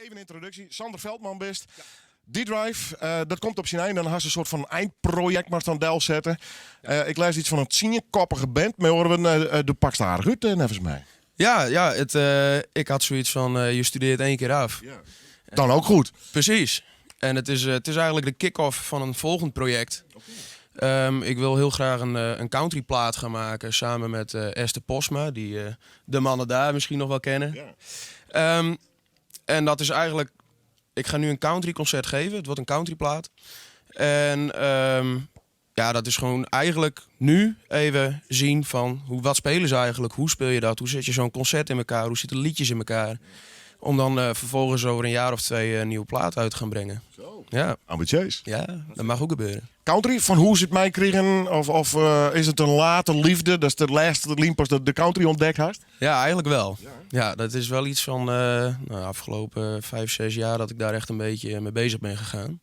Even yntroduksje, Sander Veldman bist. D-Drive, dat komt op syn ein. Dan hast in soart fan einprojekt moatst dan delsette. Ik lês iets fan in tsienkoppige band. Mei oare wurden, do pakst aardich út, neffens my. Ja, ja, it, ik had zoiets van, je studeert één keer af. Ja. Dan ook goed. Precies. En het is eigenlijk de kick-off van een volgend project. Ik wil heel graag een countryplaat gaan maken samen met Esther Posma, die de mannen daar misschien nog wel kennen. En dat is eigenlijk, ik ga nu een countryconcert geven, het wordt een countryplaat. En ja, dat is gewoon eigenlijk nu even zien van wat spelen ze eigenlijk, hoe speel je dat, hoe zet je zo'n concert in elkaar, hoe zitten liedjes in elkaar. Om dan vervolgens over een jaar of twee een nieuwe plaat uit te gaan brengen. Zo. Ja. Ambitieus. Ja, dat mag ook gebeuren. Country, fan hoe it meikrigen? Of is it in late leafde? Dat is de lêste lyn pas dat de country ûntdekt hast? Ja, eigenlijk wel. Ja, dat is wel iets van nou, de afgelopen 5, 6 jaar dat ik daar echt een beetje mee bezig ben gegaan.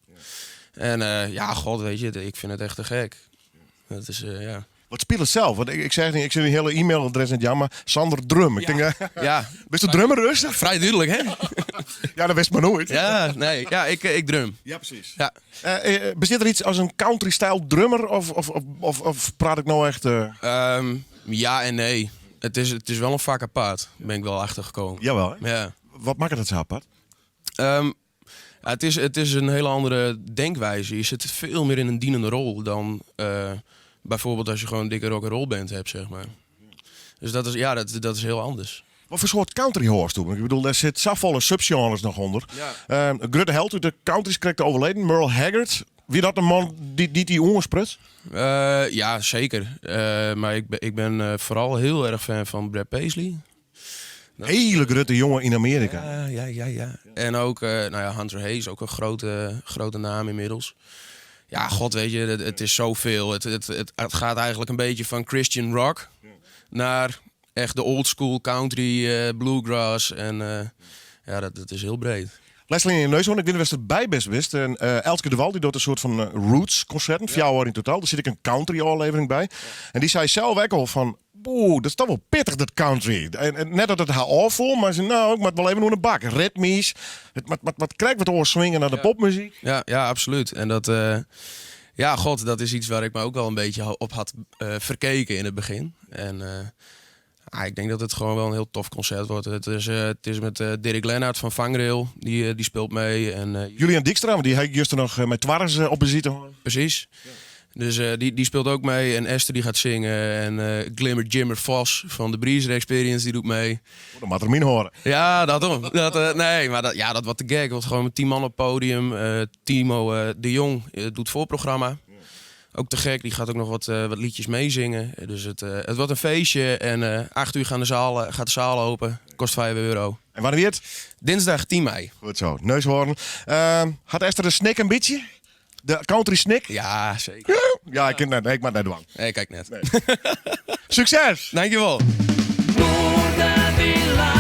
En ja, god, weet je, ik vind het echt te gek. Dat is, ja. Wat speel het zelf? Want ik zeg niet, ik zit een hele e-mailadres net, ja, maar Sander Drum. Ik denk, Bist de drummer rustig? Vrij duidelijk, hè? Ja, dat wist maar nooit. Ja, nee. Ja, ik drum. Ja, precies. Ja. Bestaat er iets als een country-style drummer? Of praat ik nou echt? Ja en nee. Het is wel een vak apart. Daar ben ik wel achter gekomen. Jawel, hè? Ja. Wat maakt het zo apart? Ja, het is een hele andere denkwijze. Je zit veel meer in een dienende rol dan bijvoorbeeld als je gewoon een dikke rock'n'roll band hebt, zeg maar. Dus dat is, ja, dat is heel anders. Wat voor soort country hoorst du? Ik bedoel, daar zit safolle subgenres noch ûnder. Grutte held út de country is krekt overleden, Merle Haggard. Wie dat in man dy't dy dy oansprekt? Ja, zeker. Maar ik ben vooral heel erg fan van Brad Paisley. Hele grutte jongen in Amearika. Ja. En ook, nou ja, Hunter Hayes, ook een grote, grote naam inmiddels. Ja, god, weet je, het is zoveel. Het gaat eigenlijk een beetje van Christian rock naar echt de old school country, bluegrass. En ja, dat is heel breed. Leslie in Neushoorn, ik weet niet of het bij best wist. En Elske de Wal die doet een soort van roots concerten, 4 in totaal. Daar zit ik een country aflevering bij. En die zei zelf ook al van, oeh, dat is toch wel pittig dat country. En net dat het haar awful, maar ze nou, ik moet wel even door de bak. Ritmisch, het wat krijgt wat oor swingen naar de popmuziek. Ja, absoluut. En dat, ja, god, dat is iets waar ik me ook wel een beetje op had verkeken in het begin. En ah, ik denk dat het gewoon wel een heel tof concert wordt. Het is met Dirk Lennart van Vangrail, die speelt mee. En Julian Dijkstra, want die heb ik juist nog met Twarres op visite. Precies. Dus die speelt ook mee. En Esther die gaat zingen. En Glimmer Jimmer Vos van de Breezer Experience die doet mee. Oh, dan moet er min horen. Ja, dat om. Dat, nee, maar dat, ja, dat wordt te gek. Want gewoon met 10 man op het podium. Timo de Jong doet voorprogramma. Ook te gek. Die gaat ook nog wat liedjes meezingen. Dus het wordt een feestje. En 8 uur gaat de zaal open. Kost 5 euro. En wanneer het? Dinsdag 10 mei. Goed zo. Neushoorn. Had Esther de snik een beetje? De country snik? Ja, zeker. Ja, ik ken net. Nee, ik maak net dwang. Nee, kijk net. Nee. Succes! Dankjewel. Noordervilla.